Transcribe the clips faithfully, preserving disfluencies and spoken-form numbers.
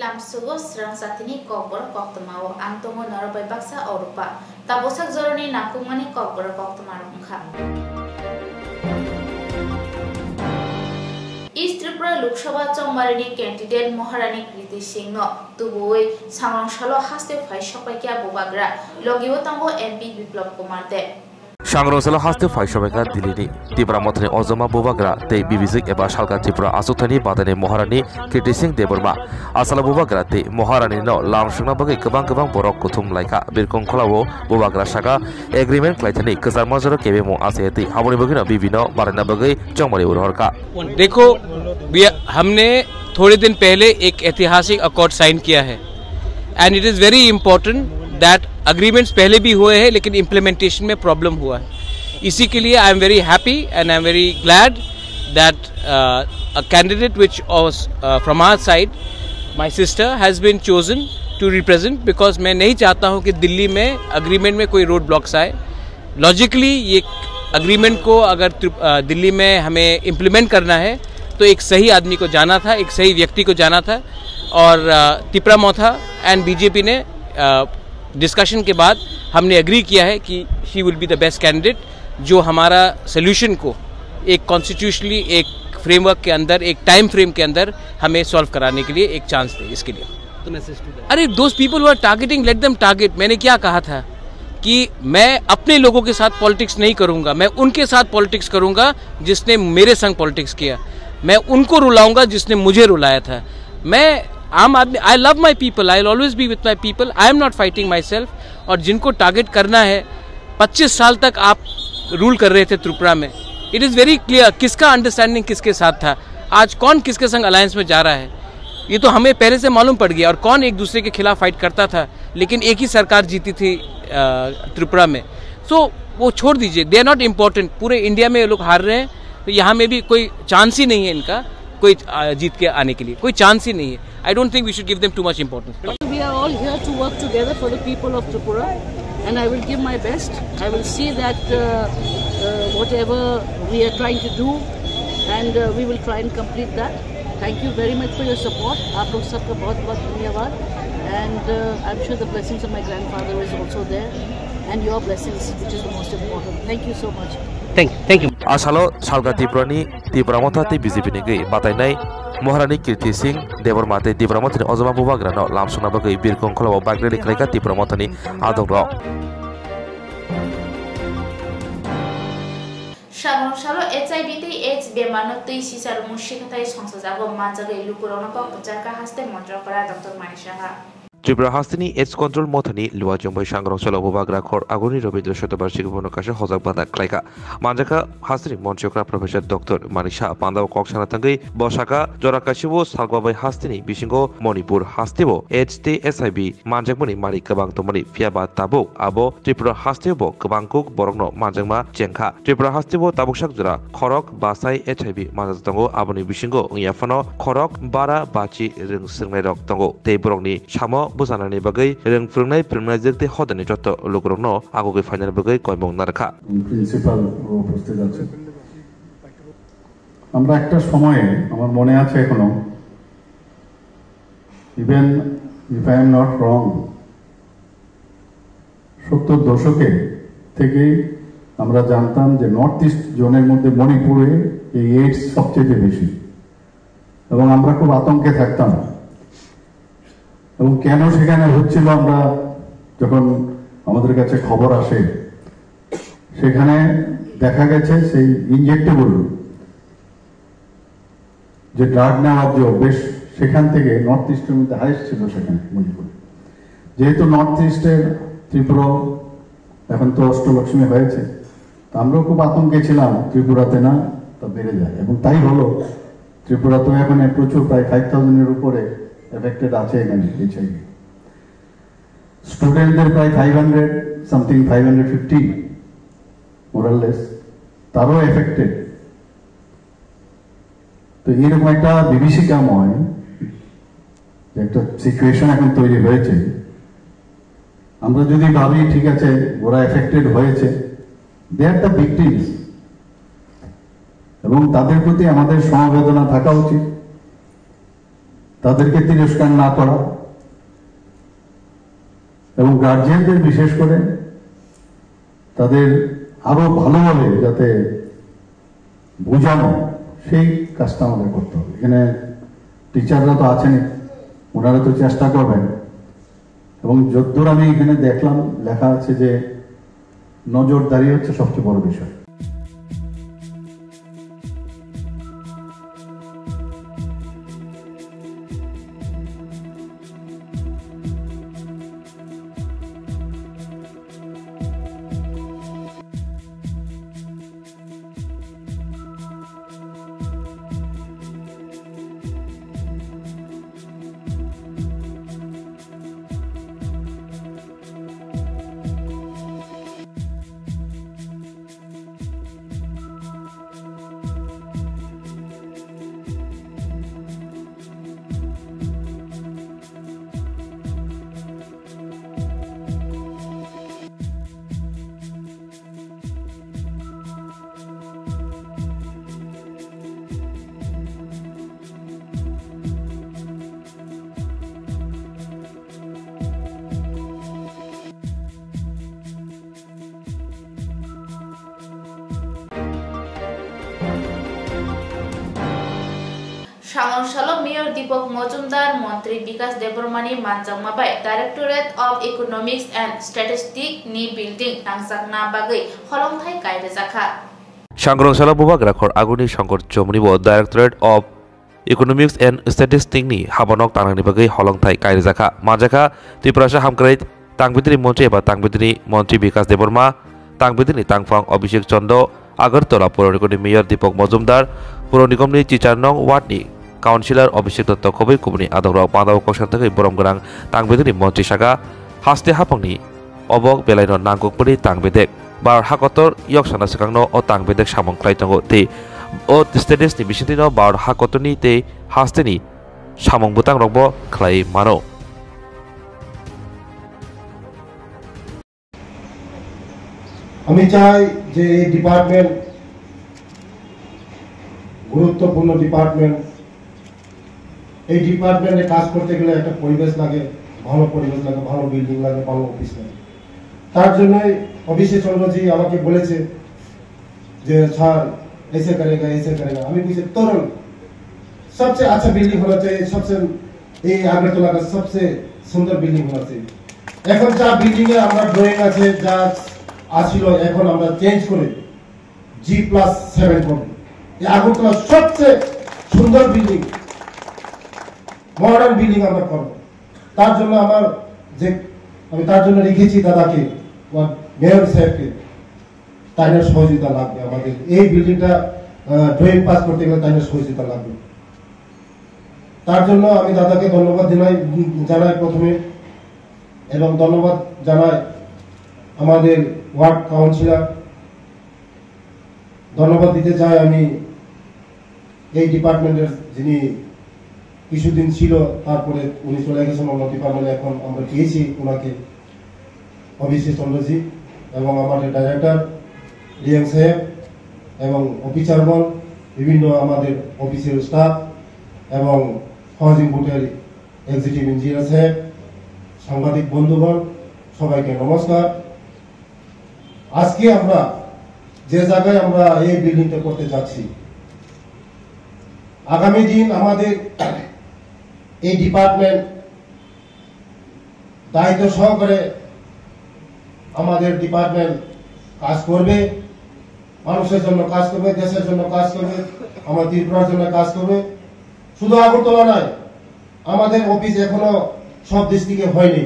Lamsugo srang satini kokborok koktwmao ang tongo norok bai baksa Oropa. Tabuksak jorani nangkukmani kokborok koktwmarok wngkha. East Tripura Lok Sabha chongmarini candidate Maharani Kriti Singh no tubuwi Sangrong salo haste phai sokpaikha bubagra, logibo tongo M P Biplab Kumar Deb. Sangrong salo haste phai sokpaikha Delhi ni Tipra Mothani ojoma bubagra tei bibijik eba salka Tripura achukthani badaini Maharani Kriti Singh Debbarma. Asalo bubagra tei Maharani no lam songna bagwi kwbang kwbang borok kuthum laikha. Birkong kholao bubagra saka agreement khlaithani kwchar mojaro kebengmung achai twi haboni bagwino bibino badaina bagwi chongmari ur horkha. देखो, भी हमने थोड़े दिन पहले एक ऐतिहासिक accord sign किया है, and it is very important that agreements पहले भी हुए हैं, लेकिन इम्प्लीमेंटेशन में प्रॉब्लम हुआ है। इसी के लिए I am very happy and I am very glad that a candidate which was from our side, my sister, has been chosen to represent, because मैं नहीं चाहता हूँ कि दिल्ली में अग्रीमेंट में कोई रोड ब्लॉक्स आए। लॉजिकली ये अग्रीमेंट को अगर त्रिप- अ, दिल्ली में हमें इम्प्लीमेंट करना है, तो एक सही आदमी को जाना था, एक सही व्यक्ति को जाना था। और अ, तिपरा मोथा एंड बीजेपी ने डिस्कशन के बाद हमने एग्री किया है कि she will be the best candidate, जो हमारा सोल्यूशन को एक कॉन्स्टिट्यूशनली एक फ्रेमवर्क के अंदर, एक टाइम फ्रेम के अंदर हमें सॉल्व कराने के लिए एक चांस दे। इसके लिए तो मैसेज टू अरे, those people who are targeting, let them target। मैंने क्या कहा था कि मैं अपने लोगों के साथ पॉलिटिक्स नहीं करूंगा, मैं उनके साथ पॉलिटिक्स करूंगा जिसने मेरे संग पॉलिटिक्स किया। मैं उनको रुलाऊंगा जिसने मुझे रुलाया था। मैं आम आदमी, I love my people, I will always be with my people, I am not fighting myself। और जिनको टारगेट करना है, पच्चीस साल तक आप रूल कर रहे थे त्रिपुरा में, इट इज़ वेरी क्लियर किसका अंडरस्टैंडिंग किसके साथ था, आज कौन किसके संग अलायंस में जा रहा है, ये तो हमें पहले से मालूम पड़ गया। और कौन एक दूसरे के खिलाफ फाइट करता था, लेकिन एक ही सरकार जीती थी अ, त्रिपुरा में। सो वो छोड़ दीजिए, they are not important। पूरे इंडिया में ये लोग हार रहे हैं, तो यहाँ में भी कोई चांस ही नहीं है इनका कोई अ, जीत के आने के लिए, कोई चांस ही नहीं है। I don't think we should give them too much importance। We are all here to work together for the people of Tripura, and I will give my best। I will see that uh, uh, whatever we are trying to do, and uh, we will try and complete that। Thank you very much for your support। आप लोग सबका बहुत बहुत धन्यवाद। And uh, I'm sure the blessings of my grandfather is also there, and your blessings, which is the most important। Thank you so much। Thank you, thank you। Asalo salka Tripura ni Tipra Motha tei B J P ni gwi batainai Maharani Kirti Singh Debbarma tei Tipra Motha ni ojoma bubagra no lamsokna bagwi Birkong kholao bike rally khlaikha Tipra Motha ni adongrok. Sabong salo H I V tei AIDS bemarno twi sicharmung sikhathai songchajago manjagwi lukurokno kok kwcharkha haste Montrokora Doctor Mani Saha. Tripura hasteni AIDS control mothani luajong bai sangrong salo bubagra khor aguni Rabindra Shatabarshik bono kaisa hojak bana khlaikha. Manjakha hasteni monchokra Professor Doctor Mani Saha pandao kok sana tangwi bo saka jora kaisibo salgwa bai hasteni bisingo Manipur hasteo AIDS tei H I V manjakmani mari kwbang tongmani, phiya ba tabuk abo Tripura hasteo bo kwbang kuk borokno manjakma chengkha. Tripura hasteo tabuksak jora khorok bachai H I V manjak tongo, aboni bisingo wngya phano khorok bara bachi rwng swrwngnairok tongo, tei borokni samo bwchanani bagwi rwng phwrwngnai phwrwngnaijwk tei hodani joto lukurokno agugwi phainani bagwi koimung narwkha. Principal উপস্থিত আছে। আমরা একটা সময়ে, আমার মনে আছে এখনো, even if I am not wrong, সত্তর দশকে থেকে আমরা জানতাম যে নর্থ ইস্ট জোনের মধ্যে মণিপুরে এই এইডস সবচেয়ে বেশি, এবং আমরা খুব আতঙ্কে থাকতাম। এবং কেন সেখানে হচ্ছিল, আমরা যখন আমাদের কাছে খবর আসে, সেখানে দেখা গেছে সেই ইনজেক্টেবল যে ড্রাগ নেওয়ার যে অভ্যেস, সেখান থেকে নর্থ ইস্টের মধ্যে হাইস্ট ছিল সেখানে মণিপুরে। যেহেতু নর্থ ইস্টের ত্রিপুরা এখন তো অষ্টলক্ষ্মী হয়েছে, তো আমরাও খুব আতঙ্কে ছিলাম ত্রিপুরাতে না তা বেড়ে যায়, এবং তাই হলো। ত্রিপুরা তো এখন প্রচুর, প্রায় ফাইভ থাউজেন্ডের উপরে এফেক্টেড আছে এখানে এইচআইভি। স্টুডেন্টদের প্রায় five hundred something, five hundred fifty মোরালেস, তারও এফেক্টেড। তো এরকম একটা বিভীষিকাময় যে একটা সিচুয়েশন এখন তৈরি হয়েছে, আমরা যদি ভাবি ঠিক আছে ওরা এফেক্টেড হয়েছে, দে আর দ্য ভিকটিমস, এবং তাদের প্রতি আমাদের সমবেদনা থাকা উচিত। তাদেরকে তিরস্কার না করা এবং গার্জিয়ানদের বিশেষ করে তাদের আরো ভালোভাবে যাতে বোঝানো, সেই কাজটা আমাদের করতে হবে। এখানে টিচাররা তো আছেনই, ওনারা তো চেষ্টা করবেন। এবং যদ্দূর আমি এখানে দেখলাম, লেখা আছে যে নজরদারি হচ্ছে সবচেয়ে বড় বিষয়। Sangonsalo Mayor Deepak Majumdar, Montri Bikas Debbarmani manjakma bai Directorate of Economics and Statistics ni building nangjakna bagwi holongthai kai rwjakha. Sangonsalo Bubagra Khor Aguni Shankar Chomni bo Directorate of Economics and Statistics ni habanok tangnani bagwi holongthai kai rwjakha. Manjakha Tiprasa Hamkrai Tangbidini Montri eba Tangbidini Montri Bikas Debbarma, Tangbidini Tangphang Abhishek Chondo, Agartala Puranikomni Mayor Deepak Majumdar, Puranikomni Chicharnong Ward ni Councillor Abhishek Dotto khobwi kubuni adongrok pandao koksan thangwi borom gwnang Tangbidini Montri saka haste haphangni obok belaino nangkukmani tangbedek. Bharat hakotor yoksana swkangno o tangbedek samung khlai tongo tei o status ni bisingtwino Bharat hakotorni tei hasteni samung bwtangrokbo khlai mano. আমি চাই যে এই ডিপার্টমেন্ট গুরুত্বপূর্ণ ডিপার্টমেন্ট, এই ডিপার্টমেন্টে কাজ করতে গেলে একটা পরিবেশ লাগে, ভালো পরিবেশ লাগে, ভালো বিল্ডিং লাগে, ভালো অফিস লাগে। তার জন্যই অভিষেক চন্দ্রজি আমাকে বলেছে যে স্যার, ऐसे करेगा, ऐसे करेगा। আমি বলছি, তরুণ, सबसे अच्छा बिल्डिंग होना चाहिए, सबसे, এই আগরতলা का सबसे सुंदर बिल्डिंग होना चाहिए। এখন যা বিল্ডিং এ আমরা ড্রয়িং আছে, যা আসিল, এখন আমরা চেঞ্জ করে জি প্লাস সেভেন করবো। এই আগরতলা সবচেয়ে সুন্দর বিল্ডিং, মডার্ন বিল্ডিং আমরা করবো। তার জন্য আমার যে, আমি তার জন্য রেখেছি দাদাকে, আমার মেয়র সাহেবকে, তাইনার সহযোগিতা লাগবে আমাদের। এই বিল্ডিংটা, আহ, ড্রয়িং পাস করতে গেলে তাইনার সহযোগিতা লাগবে। তার জন্য আমি দাদাকে ধন্যবাদ জানাই, জানাই প্রথমে, এবং ধন্যবাদ জানাই আমাদের ওয়ার্ড কাউন্সিলর। ধন্যবাদ দিতে চাই আমি এই ডিপার্টমেন্টের, যিনি কিছুদিন ছিল, তারপরে উনি চলে গেছেন অন্য ডিপার্টমেন্টে, এখন আমরা পেয়েছি ওনাকে, অভিষেক চন্দ্রজি, এবং আমাদের ডাইরেক্টর রিয়াং সাহেব এবং অফিসারগণ, বিভিন্ন আমাদের অফিসের স্টাফ এবং হাউজিং বোর্ডের এক্সিকিউটিভ ইঞ্জিনিয়ার সাহেব, সাংবাদিক বন্ধুগণ, সবাইকে নমস্কার। আজকে আমরা যে জায়গায় আমরা এই বিল্ডিংটা করতে যাচ্ছি, আগামী দিন আমাদের এই ডিপার্টমেন্ট দায়িত্ব সহকারে আমাদের ডিপার্টমেন্ট কাজ করবে, মানুষের জন্য কাজ করবে, দেশের জন্য কাজ করবে, আমার ত্রিপুরার জন্য কাজ করবে। শুধু আগরতলা নয়, আমাদের অফিস এখনো সব ডিস্ট্রিক্টে হয়নি।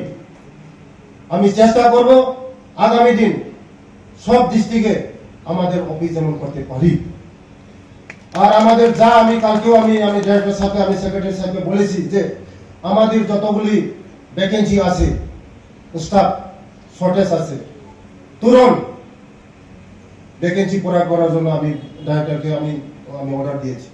আমি চেষ্টা করব আগামী দিন সব ডিস্ট্রিক্টে আমাদের অফিস যেমন করতে পারি। আর আমাদের যা, আমি কালকেও আমি, আমি ডাইরেক্টর সাহেবকে, আমি সেক্রেটারি সাহেবকে বলেছি যে আমাদের যতগুলি ভ্যাকেন্সি আছে, স্টাফ শর্টেজ আছে, তুরন্ত ভ্যাকেন্সি পূরণ করার জন্য আমি ডাইরেক্টরকে আমি, আমি অর্ডার দিয়েছি।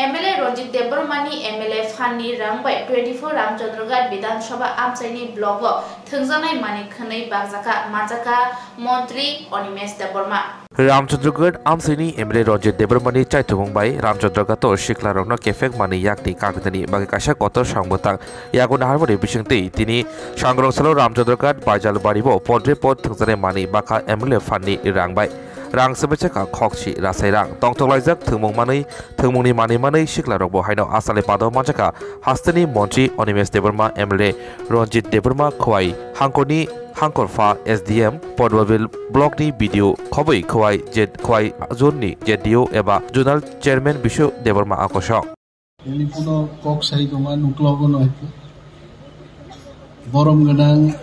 M L A Ranjit Debbarmani M L A phanni rang bai twenty-four Ramchandra Ghat Bidhan Sabha amchaini block o thwngjaknai manwi khwnwi bakjakha, manjakha Montri Animesh Debbarma. Ramchandragarh amchaini M L A Ranjit Debbarmani chaithumung bai Ramchandragarh o siklarokno kephek manwi yakni kagnani bagwi kaisa kotor samung bwtang yago naharmani bisingtwi tini Sangrong salo Ramchandragarh Baijalbari bo pondre pod thwngjaknai manwi bakha M L A phanni rang bai rang swbaisakha khokchi rasai rang tongthok laijak thwngmung manwi thwngmungni manwi manwi siklarokbo haino asali pado manjakha hasteni montri Animesh Debbarma, M L A Ranjit Debbarma, Khowai hangkorni hangkorpha S D M, Porbabil blockni B D O khobwi Khowai Z-, Khowai zoneni Z D O eba zonal chairman Bishu Debbarma akosok. Ini kuno kok sai tongma nuklogo no haitu. Borom gwnang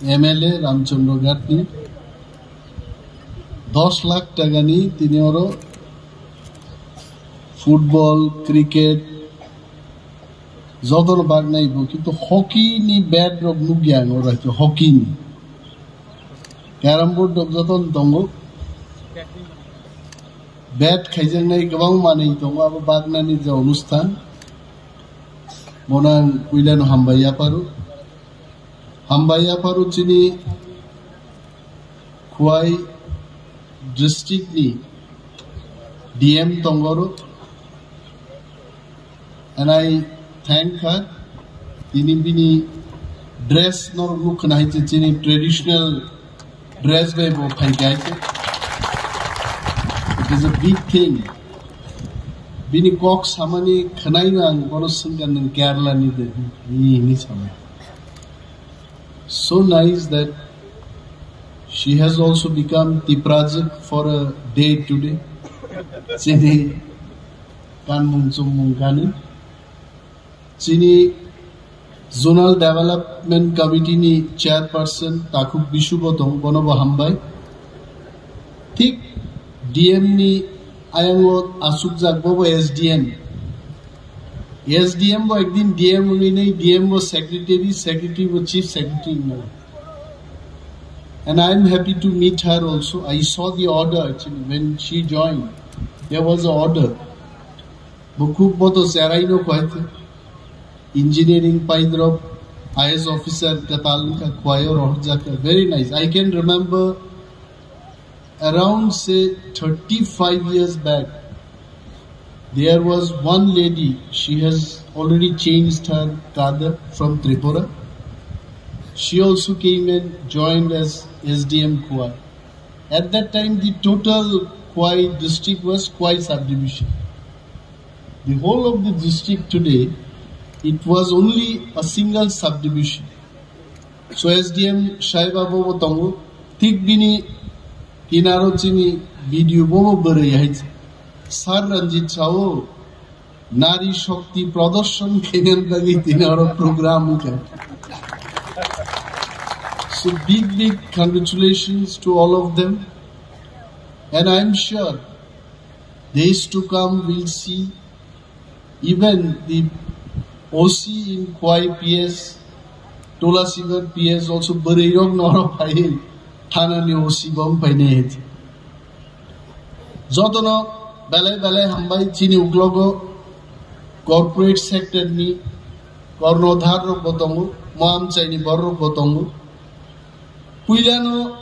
M L A Ramchandragarhni dos lakh takani tini oro football, cricket, jotono bagnai bo, kintu hockey ni bat rok nukya ang oro, hockey ni. Carrom board rok jotono tongo. Bat khaijaknai kwbang manwi tongo, abo bagnani je onusthan, bono ang puilano hambai yapharo. Hambai yapharo chini Khowai district ni D M tongoro. And I thank her. Tini bini dress no nukha hai se chini traditional dress bai bo phai kai se. It is a big thing. Bini kok samani khwnai ang bono swngkha nwng Kerala ni de ni ni samani. So nice that she has also become Tiprajwk for a day today. Chini kanmung chumung kani. Chini Zonal Development Committee ni chairperson Takhuk Bishu bo tong, bono bo hambai. Thik D M ni ayango asukjak bo bo S D M. S D M bo ekdin D M wngwi nai, D M bo secretary, secretary bo chief secretary wngwi nai. And I am happy to meet her also. I saw the order actually when she joined. There was a order. Bo khub boto cherai no khwai the. Engineering paidrop, I A S officer katal wngkha khwai o rohorjak kha. Very nice. I can remember around, say, thirty-five years back, there was one lady, she has already changed her cadre from Tripura. She also came and joined as S D M Khowai. At that time, the total Khowai district was Khowai subdivision. The whole of the district today, it was only a single subdivision. So S D M Shaiba Bobo tongo, thik bini kinaro chini video bobo bwrwi hai. Sir Ranjit Sao, Nari Shakti Pradarshon khainani bagwi tini oro program wngkha. So big, big congratulations to all of them. And I'm sure days to come we'll see even the O C in Khowai P S, Tulasigarh P S also bwrwi rok no oro phai thana ni O C bong phai ne. Jotono belai belai hambai chini uklogo corporate sector ni kornodhar rok bo tongo, moam chaini borok rok bo tongo. Puilano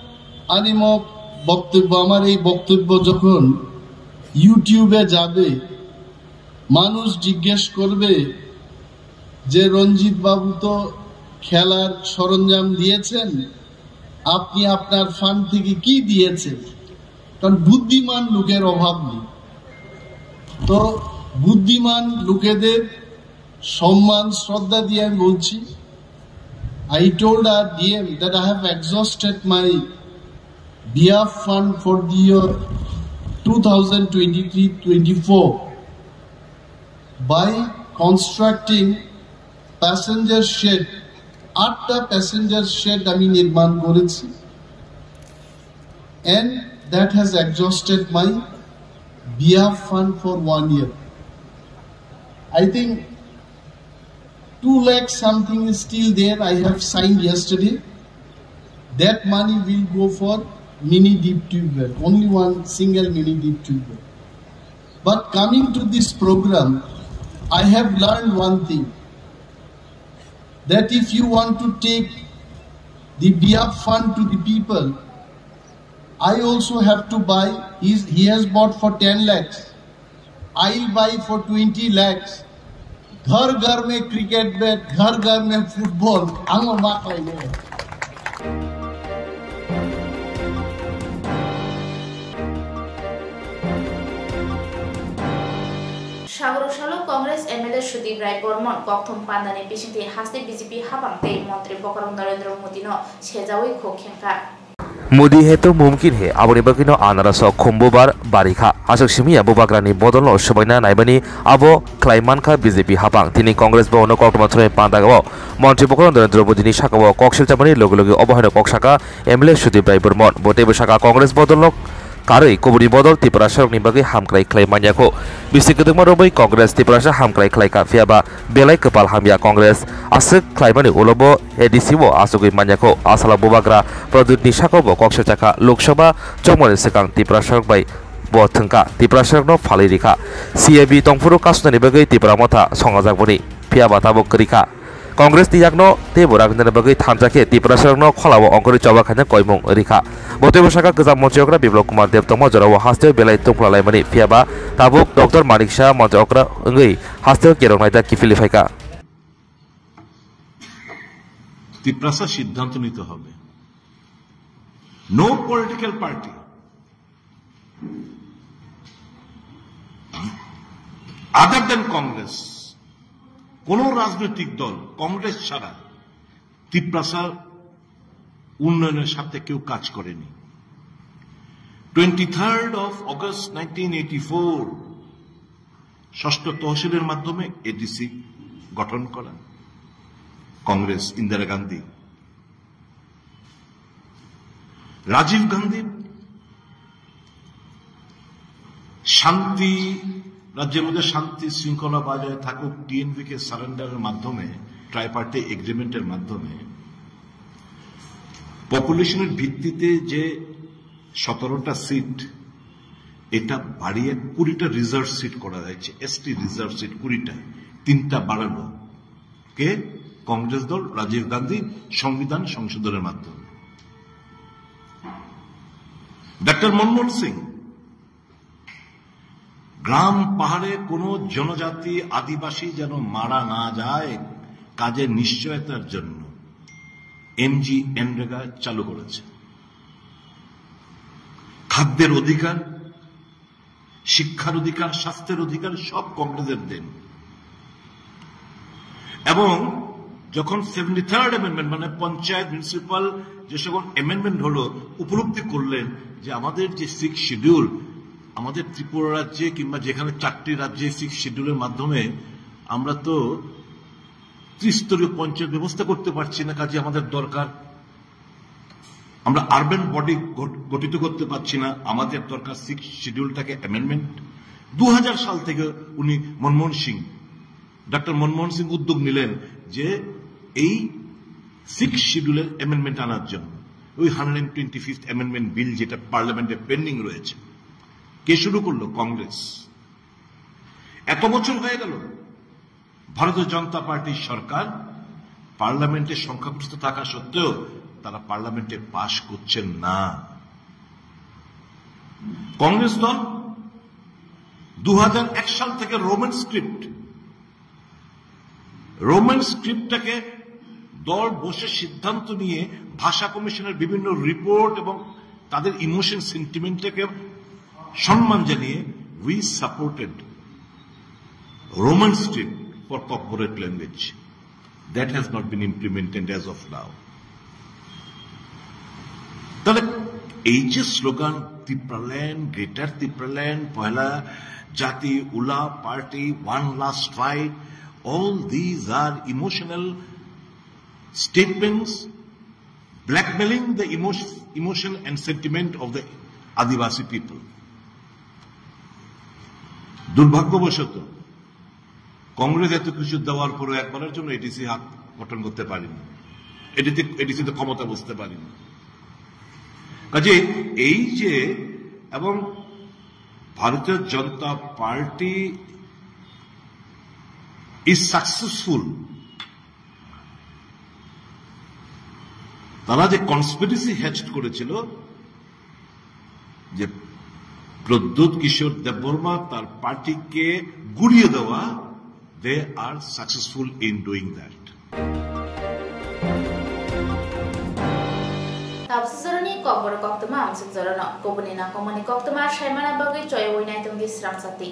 ani mo boktobbo, amar ei boktobbo jokhon YouTube-e jabe, manush jiggesh korbe je Ranjit babu to khelar soronjam diyechen, apni apnar fund theke ki diyechen? Karon buddiman loker obhab nei. To buddiman lokeder সম্মান শ্রদ্ধা দিয়ে আমি বলছি। I told our D M that I have exhausted my B F fund for the year two thousand twenty-three twenty-four by constructing passenger shed, আটটা passenger shed আমি নির্মাণ করেছি, and that has exhausted my B F fund for one year. I think two lakh something is still there. I have signed yesterday. That money will go for mini deep tube well, only one single mini deep tube well. But coming to this program, I have learned one thing, that if you want to take the B F fund to the people, I also have to buy. He's, he has bought for ten lakhs. I'll buy for twenty lakhs. घर घर में cricket bat, घर घर में football. Ang ma khlainai. Sagro salo Congress M L A Sudip Rai Bormon kokthum pandani bisingtwi haste B J P hapang tei Montri Bokorong Narendra Modi no sejawi khuk khengkha. Modi hai to mumkin hai, aboni bagwino anarasok khum bubar barikha. Aswk simi ya bubagrani bodolno swbaina naimani abo khlai mankha B J P hapang. Tini Congress bhabono koktwma thwnai pandagao Montri Bokorong Narendra Modini sakao kok silchamani loge loge obo haino kok saka M L A Sudip Rai Bormon. Bo teibo saka Congress bodolno karwi kubuni bodol Tiprasarokni bagwi hamkrai khlai manyakho. Bisi kwdwkma romwi Congress Tiprasa hamkrai khlaikha, phiyaba belai kwpal hamya Congress aswk khlaimani ulo bo A D C o achugwi manyakho. Asala bubagra Pradyutni sakao bo kok silchakha, Lok Sabha chongmani swkang Tiprasarok bai bo thwngkha, Tiprasarokno phalwi rikha. C A B tongphuru kasonani bagwi Tipra Motha songajak boni, phiyaba tabuk kwrwikha. Congress ni yakno teibo ragwinani bagwi thansa khe Tiprasarokno kholao ongkhorwi choba khaina koimung rikha. Bo teibo saka kwcham montri okra Biplab Kumar Deb tongma jorao hasteo belai tungphla laimani, phiyaba tabuk Doctor Manik Saha montri okra wngwi hasteo kerong naida kiphilwi phaikha. Tiprasa সিদ্ধান্ত নিতে হবে। No political party other than Congress, কোনো রাজনৈতিক দল কংগ্রেস ছাড়া তিপ্রাসার উন্নয়নের স্বার্থে কেউ কাজ করেনি। Twenty third of August nineteen eighty four ষষ্ঠ তহসিলের মাধ্যমে এডিসি গঠন করা কংগ্রেস, ইন্দিরা গান্ধী। রাজীব গান্ধী শান্তি, রাজ্যের মধ্যে শান্তি শৃঙ্খলা বজায় থাকুক, টিএনভি কে সারেন্ডারের মাধ্যমে, ট্রাইপার্টি এগ্রিমেন্টের মাধ্যমে পপুলেশনের ভিত্তিতে যে সতেরোটা সিট, এটা বাড়িয়ে কুড়িটা রিজার্ভ সিট করা হয়েছে, এসটি রিজার্ভ সিট কুড়িটা, তিনটা বাড়ানো। কে? কংগ্রেস দল, রাজীব গান্ধী সংবিধান সংশোধনের মাধ্যমে। ডক্টর মনমোহন সিং গ্রাম পাহাড়ে কোনো জনজাতি আদিবাসী যেন মারা না যায়, কাজের নিশ্চয়তার জন্য এমজি এনরেগা চালু করেছে। খাদ্যের অধিকার, শিক্ষার অধিকার, স্বাস্থ্যের অধিকার সব কংগ্রেসের দেন। এবং যখন সেভেন্টি থার্ড অ্যামেন্ডমেন্ট, মানে পঞ্চায়েত, মিউনিসিপ্যাল যে সকল অ্যামেন্ডমেন্ট হলো, উপলব্ধি করলেন যে আমাদের যে সিক্স শিডিউল, আমাদের ত্রিপুরা রাজ্যে কিংবা যেখানে চারটি রাজ্যে সিক্স শিডিউলের মাধ্যমে আমরা তো ত্রিস্তরীয় পঞ্চায়েত ব্যবস্থা করতে পারছি না, কাজে আমাদের দরকার, আমরা আরবান বডি গঠিত করতে পারছি না, আমাদের দরকার সিক্স শিডিউলটাকে অ্যামেন্ডমেন্ট। দু হাজার সাল থেকে উনি, মনমোহন সিং, ডক্টর মনমোহন সিং উদ্যোগ নিলেন যে এই সিক্স শিডিউলের অ্যামেন্ডমেন্ট আনার জন্য। ওই hundred twenty fifth amendment bill, যেটা পার্লামেন্টে পেন্ডিং রয়েছে। কে শুরু করলো? কংগ্রেস। এত বছর হয়ে গেল, ভারতীয় জনতা পার্টির সরকার পার্লামেন্টে সংখ্যাগরিষ্ঠ থাকা সত্ত্বেও তারা পার্লামেন্টে পাশ করছেন না। কংগ্রেস দল দু হাজার এক সাল থেকে রোমান স্ক্রিপ্ট, রোমান স্ক্রিপ্টটাকে দল বসে সিদ্ধান্ত নিয়ে ভাষা কমিশনের বিভিন্ন রিপোর্ট এবং তাদের ইমোশন সেন্টিমেন্টটাকে সম্মান জানিয়ে we supported Roman script for corporate language. That has not been implemented as of now. তাহলে এই যে স্লোগান, টিপ্রাল্যান্ড, গ্রেটার টিপ্রাল্যান্ড, পয়লা জাতি, উলা party, one last fight, all these are emotional statements blackmailing the emotion, emotion and sentiment of the Adivasi people. দুর্ভাগ্যবশত কংগ্রেস এত কিছু দেওয়ার পরে একবারের জন্য এডিসি হাত গঠন করতে পারেনি, এডিসি, এডিসিতে ক্ষমতা বসতে পারেনি। কাজে এই যে, এবং ভারতীয় জনতা পার্টি ইজ সাকসেসফুল। তারা যে কনস্পিরেসি হ্যাচড করেছিল, যে প্রদ্যুৎ কিশোর দেববর্মা তার পার্টিকে গুড়িয়ে দেওয়া, they are successful in doing that. Tabuk se jorani kokborok koktwma amsuk jorano kubuni nangkukmani koktwma saimana bagwi choyawi naitongdi srang chati.